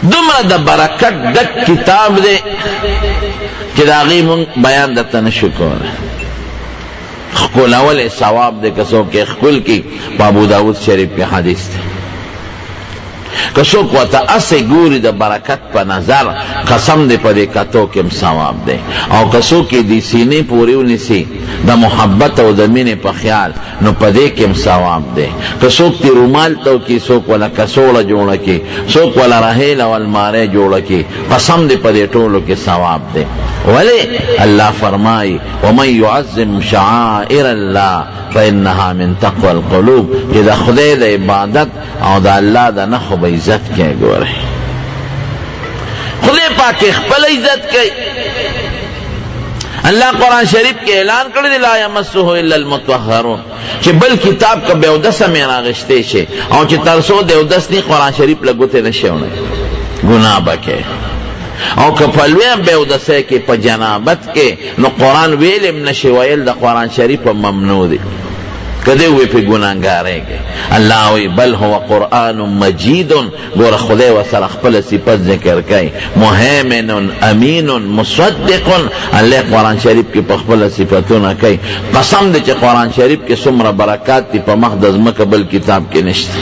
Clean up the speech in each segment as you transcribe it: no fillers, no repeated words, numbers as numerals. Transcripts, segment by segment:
دومره د برکت ډک کتاب دی چې د هغې مونږ بیان درته نه شو کولی. ښکلول یې ثواب دی که څوک یې ښکل کړي. په ابوداود شریف کې حدیث دی. که څوک ورته هسې ګوري د برکت په نظر، قسم دی په دې کتو کې هم ثواب دی. او که څوک یې د سینې پورې ونیسي د محبت او د مینې په خیال، نو په دې کې هم ثواب دی. که څوک ترې رومال تاو کړي، څوک وله کڅوړه جوړه کړي، څوک وله رهیل او المارۍ جوړه کړي، قسم دی په دې ټولو کې ثواب دی. ولې؟ الله فرمایي، ومن يعظم شعائر الله فإنها من تقوی القلوب، چې د خدای د عبادت او د الله د نښو به عزت کوي. ګورئ، خدای پاک خپل عزت کوي. الله قرآن شریف کې اعلان کړی دی، لا یمسه الا المطهرون، چې بل کتاب که بې اودسه مې راغشتی شي او چې تر څو د اودس نی قرآن شریف له ګوتې نه شي وړی، ګناه به کوي. او که په لویه بې اودسۍ کې په جنابت کې، نو قرآن ویل هم نه شي، ویل د قرآن شریف ممنوع دی، که دی ووایي پرې ګناهګارېږي. الله وایي بل هو قرآن مجید. ګوره خدای ورسره خپله صفت ذکر کوي، مهیمن امین مصدق. الله قرآن شریف کې په خپله صفتونه کوي. قسم دی چې قرآن شریف کې څومره برکات دي په مخ د ځمکه بل کتاب کې نشته.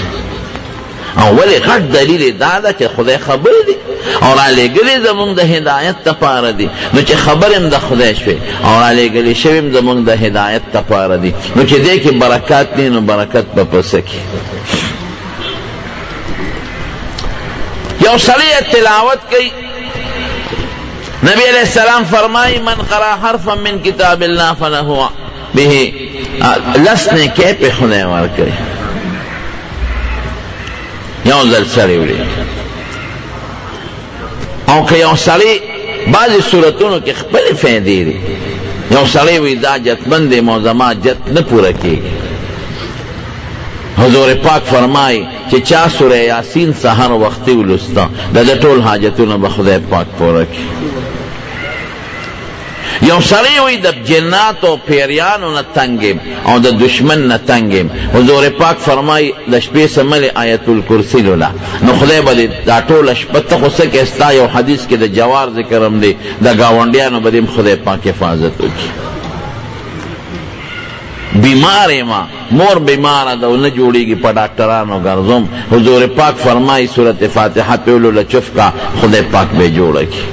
او ولې غټ دلیل یې دا ده چې خدای خبرې دي او رالیږلې زمونږ د هدایت لپاره دي. نو چې خبرې هم د خدای شوې او رالیږلې شوې هم زمونږ د هدایت لپاره دي، نو چې دې کې برکات دي نو برکت به په څه کې؟ یو سړی تلاوت کوي، نبی علیہ السلام فرمائی، من قرأ حرفا من کتاب الله فله به لس نیکۍ پې خدای ورکوي. یو ځل سړی وړي. او که یو سړی بعضې صورتونو کې خپلې فایدې دي، یو سړی وایي دا حاجتمند دی او زما حاجت نه پوره کېږي، حضور پاک فرمایي چې چا سوره یاسین سحر وختي ولوسته، د ده ټول حاجتونه به خدای پاک پوره کړي. یو سړی وایي د جناتو او پیریانو نه تنګ یم او د دشمن نه تنګ یم، حضور پاک فرمایي د شپې څه آیت الکرسي لوله، نو خدای به دې دا ټوله شپه ته خو څه کوې، ستا یو حدیث کې د جوار ذکر هم دی، د ګاونډیانو به دې هم خدای پاک حفاظت وکړي. بیمار یم، مور بیماره ده او نه جوړېږي، په ډاکټرانو ګرځوم، حضور پاک فرمایي سورت فاتحه پې ولوله چف کا، خدای پاک به یې جوړه کړي.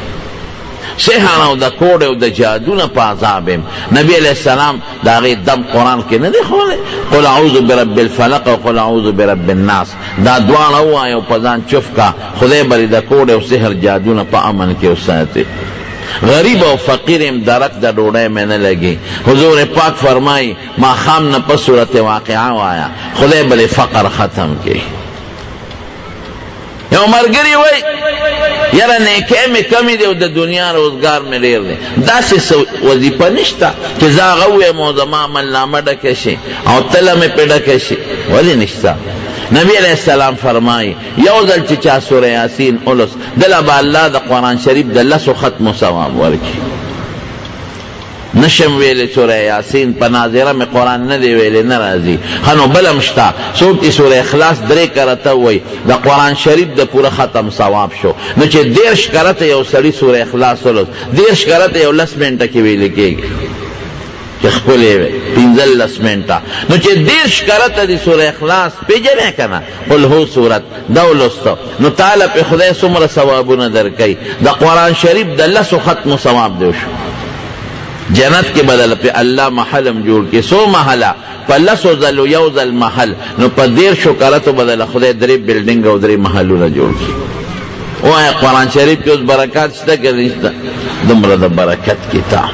سحر او د کوډې او د جادو نه په عذاب یم، نبی علیه السلام د هغې دم قرآن کې نه دی ښوولی، قل اعوذ برب الفلق او قل اعوذ برب الناس، دا دواړه ووایه او په ځان چف کا، خدای به دې د کوډې او سحر جادو نه په امن کې وساتي. غریب او فقیر یم، درک د ډوډۍ مې نه لګي، حضور پاک فرمایي ماښام نه پس سورت واقعه وایه، خدای به دې فقر ختم کړي. یو مرګری وای یاره نیکۍ مې کمې دي او د دنیا روزګار مې ډېر دی، داسې څه وظیفه نشته چې زه هغه ووایم او زما عملنامه ډکه شي او تله مې پرې ډکه شي، ولې نشته؟ نبی علیه السلام فرمایي یو ځل چې چا سوره یاسین ولوست، دله به الله د قرآن شریف د لسو ختمو ثواب ورکړي. نشم ویلی سوره یاسین په ناظره مې قرآن نه دی ویلی، نه راځي. ښه نو بل هم شته، څوک چې سوره اخلاص درې کرته ووایي د قرآن شریف د پوره ختم ثواب شو. نو چې 30 کرته یو سړي سوره اخلاص ولوست، 30 کرته یو لس منټه کې ویل کېږي چې ښکلی وي، 15 منټه. نو چې 30 کرته دې سوره اخلاص پېژنې که نه، قل هو سورت دا ولوسته، نو تاله پې خدای څومره ثوابونه درکوي، د قرآن شریف د لسو ختمو ثواب دې وشو. جنت کې به دله پې الله محل هم جوړ کړي، څو محله؟ په لسو ځلو یو ځل محل، نو په 30 کرتو به دله خدای 3 بلډینګ او 3 محلونه جوړ کړي. وایه قرآن شریف کې اوس برکات شته که نشته؟ دومره د برکت کتاب.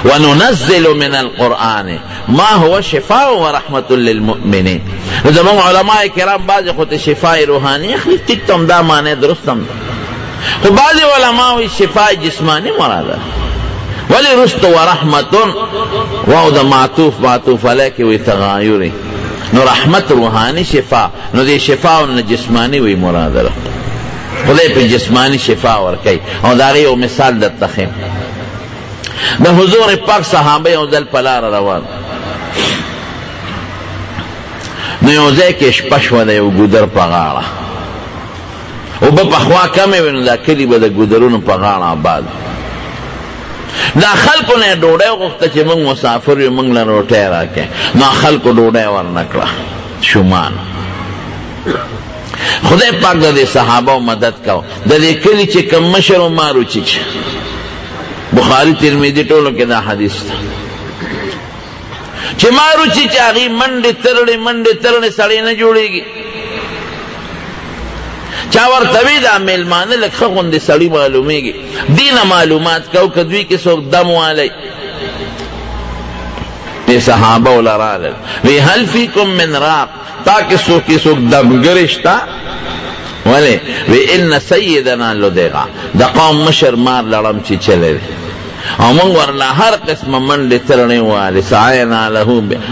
وننزل من القرآن ما هو شفاء ورحمة للمؤمنین. نو زموږ علماء کرام بعضې خو ته شفاء روحاني اخلي، ټیک ته هم دا معنی درست هم ده، خو بعضې علما وایي شفاء جسماني مراد ده. ولې وروسته ورحمة واو د معطوف معطوف علیه کې وایي تغایري، نو رحمت روحاني شفا، نو دې شفا نه جسماني وایي مراد ده. خدای په جسماني شفا ورکوي. او د هغې یو مثال درته ښیم. د حضور پاک صحابه یو ځل په لاره روان، نو یو ځای کې شپه شوه د یو ګودر په غاړه. اوبه پخوا کمې وې، نو دا کلي به د ګودرونو په غاړه آباد. دا خلکو نه ډوډۍ وغوښته چې موږ مسافر یو، موږ له روټۍ راکړئ. نو خلکو ډوډۍ ورنه کړه شومان. خدای پاک د دې صحابه مدد کو. د دې کلي چې کوم مشر و مار وچیچ، بخاري ترمذي ټولو کې دا حدیث ده چې مار وچیچ، هغې منډې ترړې منډې ترړې سړی نه جوړېږي. چا ورته وی دا مېلمانه لږ ښه غوندې سړي معلومېږي، دې نه معلومات کو که دوی کې څوک دم والی. دې صحابه وله راغلل، وی هل فیکم من راق، تا کې څوک کې څوک دمګرې شته؟ ولې؟ وی ان سیدنا لدغه، د قوم مشر مار لړم چیچلی دی، او موږ ورله هر قسمه منډې ترړې والې، سعینا له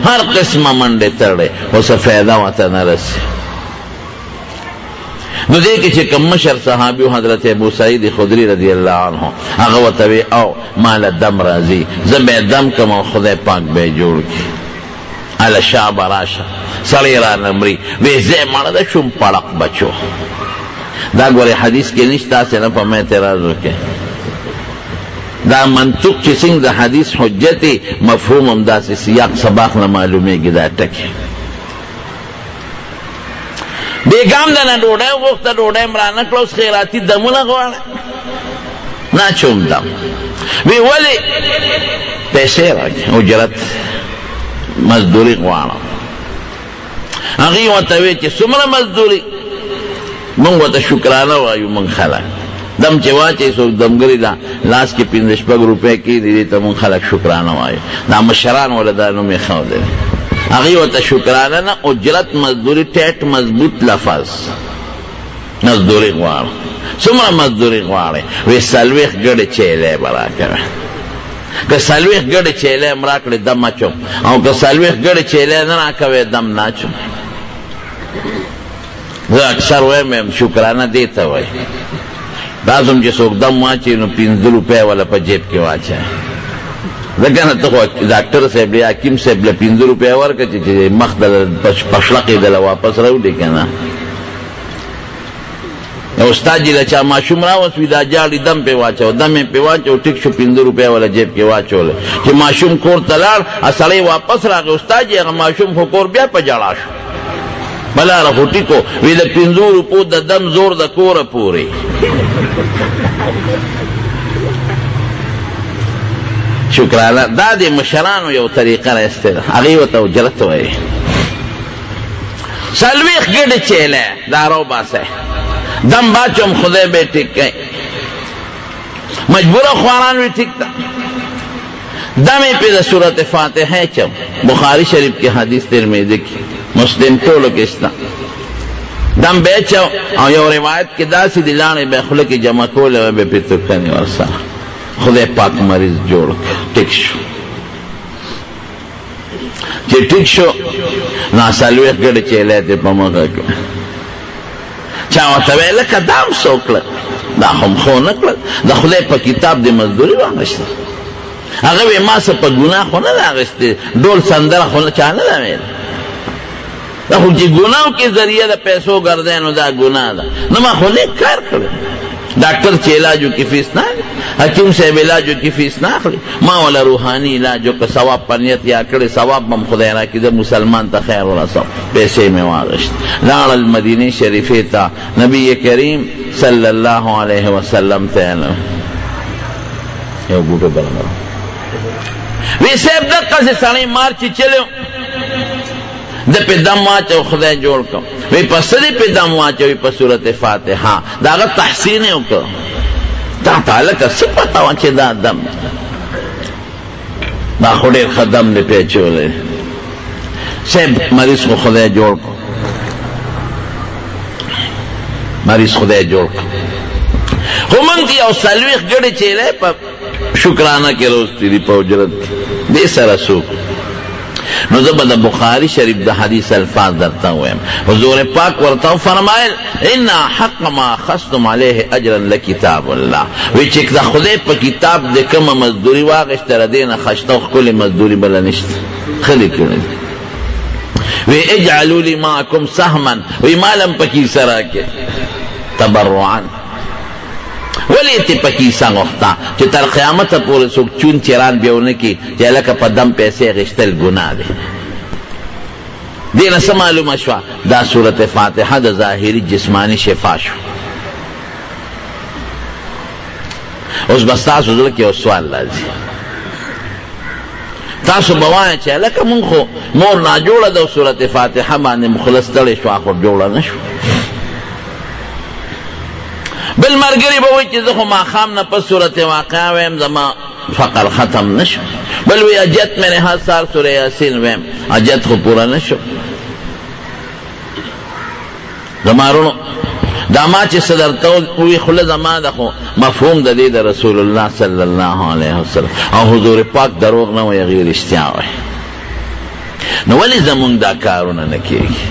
هر قسمه منډې ترړې، خو څه فایده ورته نه رسي. نو دې کې چې کوم مشر صحابي حضرت ابو سعید خدري رضی الله عنه، هغه ورته وی او ما له دم راځي، زه به دم کړم او خدای پاک به یې جوړ کړي. هله شابه راشه، سړی رانه مري. وی زه مړه ده شوم پړق بچو. دا ګورې حدیث کې نشته، هسې نه په ما اعتراض وکړې. دا منطوق چې څنګه د حدیث حجت مفهوم هم داسې سیاق سباق نه معلومېږي. دا ټکی بېګام د نه ډوډۍ وغوښته، ډوډۍ هم رانه کړه، اوس خیراتي دمونه غواړه، نه چوم دم. وی ولې؟ پیسې راکړې، اجرت مزدوري غواړم. هغې ورته وی چې څومره مزدوري؟ موږ ورته شکرانه وایو. موږ خلک دم چې واچوي څوک دمګري دا لاس کې پنځه شپږ روپۍ کېږي، دې ته موږ خلک شکرانه وایو. دا مشران وله دا نوم یې ښودلی. هغې ورته شکرانه نه، اجرت مزدوري، ټیټ مضبوط لفظ، مزدوري غواړم. څومره مزدوري غواړې؟ وی 40 ګړې چیلی به راکوې. که 40 ګړې چیلی هم راکړې دم اچوم، او که 40 ګړې چیلی نه راکوې دم نه اچوم. زه اکثر وایم شکرانه دې ته وایي. تاسو هم چې څوک دم واچوي نو 5 روپۍ وله په جیب کې واچوي، ځکه نه ته خو ډاکټر صاحب یا حکیم صاحب له 5 روپۍ ورکړه چې مخ د پشلقې دله واپس راوړي که نه. استاد جي له چا ماشوم راوست، وي دا جاړي دم پې واچوه، دم یې پې واچوه، ټیک شو، 5 روپۍ وله جیب کې واچولې. چې ماشوم کور ته لاړ، سړی واپس راغی، استاد جي هغه ماشوم خو کور بیا په ژړا شو، په لاره خو ټیک و. وي د 5 روپو د دم زور د کوره پورې. شکرانه دا د مشرانو یو طریقه را ایستې ده، هغې ورته اجرت وایي. 40 ګډې چیلی دا راوباسئ، دم باچوم خدای به یې ټیک کړي. مجبوره خواران وي ټیک ده، دم یې پرې د سورت فاتحه چوم. بخاري شریف کې حدیث، ترمذي کې، مسلم ټولو کې شته. دم به یې چو، او یو روایت کې داسې دي لاړې به یې خوله کې جمع کولې او به پرې توکنې ورسره. خدای پاک مریض جوړ کړ، ټیک شو. چې ټیک شو نو 40 ګړې چیلی ترې په مخه کړه. چا ورته ویل لکه دا هم څه وکړل، دا خو هم ښه ونه کړل، د خدای په کتاب دې مزدوري واخیسته. هغه وی ما څه په ګناه خو نه ده اخیستې، ډول سندره خو چا نه ده ویلې، دا خو چې ګناو کې ذریعه د پیسو ګرځی نو دا ګناه ده، نو ما خو نیک کار کړی. ډاکټر چې علاج وکړي فیس نه اخلي، حکیم صاحب علاج وکړي فیس نه اخلي، ما وله روحاني علاج وکړ، ثواب په نیت یا کړی، ثواب به هم خدای راکړي، زه مسلمان ته خیر ورسوم. پیسې مې واخیستې، لاړل مدینې شریفې ته، نبی کریم صلی الله علیه وسلم ته یو بوټو بل وی صاحب دقسې سړی مار چیچلی و، د پې دم واچو خدای جوړ کړ. وی په څه دې پې دم واچوي؟ په سورت فاتحه. د هغه تحسین یې وکړ، تا ته هلکه څه پته وه چې دا دم، دا خو ډېر ښه دم دې پې اچولی. صاحب مریض خو خدای جوړ کړ، مریض خدای جوړ کړ، خو موږ یو 40 ګړې چیلی په شکرانه کې راوستي دي په اجرت کې، دې سره څوک؟ نو زه به د بخاري شریف د حدیث الفاظ درته ووایم. حضور پاک ورته وفرمایل ان حق ما اخذتم علیه اجرا لکتاب الله، وی چې د خدای په کتاب دې کومه مزدوري واخیسته له دې نه خشته او ښکلې مزدوري بله نشته، ښه لیکلی دی. وی اجعلوا لي معکم سهما، وی مال هم پکې حصه راکړئ. تبرعا. ولې ته پکې حصه غوښته چې تر قیامته پورې څوک چون چران بیا ونه کړي چې هلکه په دم پیسې اخیستل ګناه دی. دې نه څه معلومه شوه؟ دا سورت فاتحه د ظاهري جسماني شفا شو. اوس به ستاسو زړه کې یو سوال راځي، تاسو به وایئ چې هلکه مونږ خو مور ناجوړه ده او سورت فاتحه باندې مو خوله ستړې شوه خو جوړه نه شوه. بل ملګري به وایي چې زه خو ماښام نه پس سورت واقعه وایم، زما فقر ختم نه شو. بل وایي اجت مې نه هر سهار سورة یاسین وایم، اجت خو پوره نه شو. زما وروڼو دا ما چې څه درته ووایي خوله زما ده، خو مفهوم د دې د رسول الله صلی الله علیه وسلم او حضور پاک دروغ نه وایي، هغې رښتیا وایي. نو ولې زمونږ دا کارونه نه کېږي؟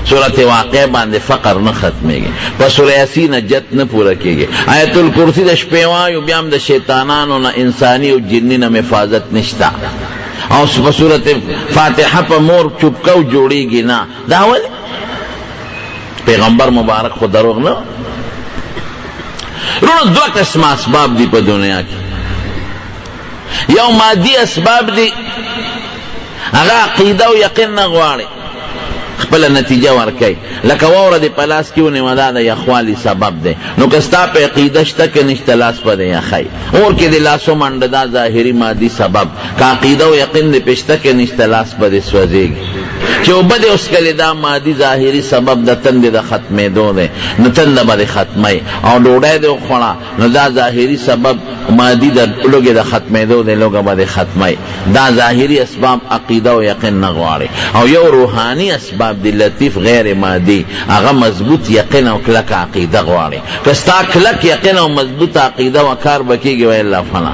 سورت واقع باندې فقر نه ختمېږي، په سورة یاسین حجت نه پوره کېږي، آیت الکرسي د شپې وایو بیا هم د شیطانانو نه انساني او جني نه حفاظت نشته، او په سورت فاتحه په مور چوپکو جوړېږي نه. دا ولې؟ پیغمبر مبارک خو دروغ نه. وروڼو دوه قسمه اسباب دي په دنیا کې. یو مادي اسباب دي، هغه عقیده او یقین نه غواړي، خپله نتیجه ورکوي. لکه واوره دې په لاس کې ونیوه، دا د یخوالي سبب دی، نو که ستا په عقیده شته که نشته لاس به دې یخوي. اور کې دې لاس ومنډه، دا ظاهري مادي سبب، که عقیده او یقین دې پې شته که نشته لاس به دې سوځېږي. چې اوبه دې وڅښلې، دا مادي ظاهري سبب د تندې د ختمېدو دی، نو تنده به دې ختموي. او ډوډۍ دې وخوړه، نو دا ظاهري سبب مادي د لوږې د ختمېدو دی، لوږه به دې ختموي. دا ظاهري اسباب عقیده او یقین نه غواړي. او یو روحاني اسباب دي، لطیف غیر مادي، هغه مضبوط یقین او کلکه عقیده غواړي. که ستا کلک یقین او مضبوطه عقیده وه کار به کېږي، والا فلا.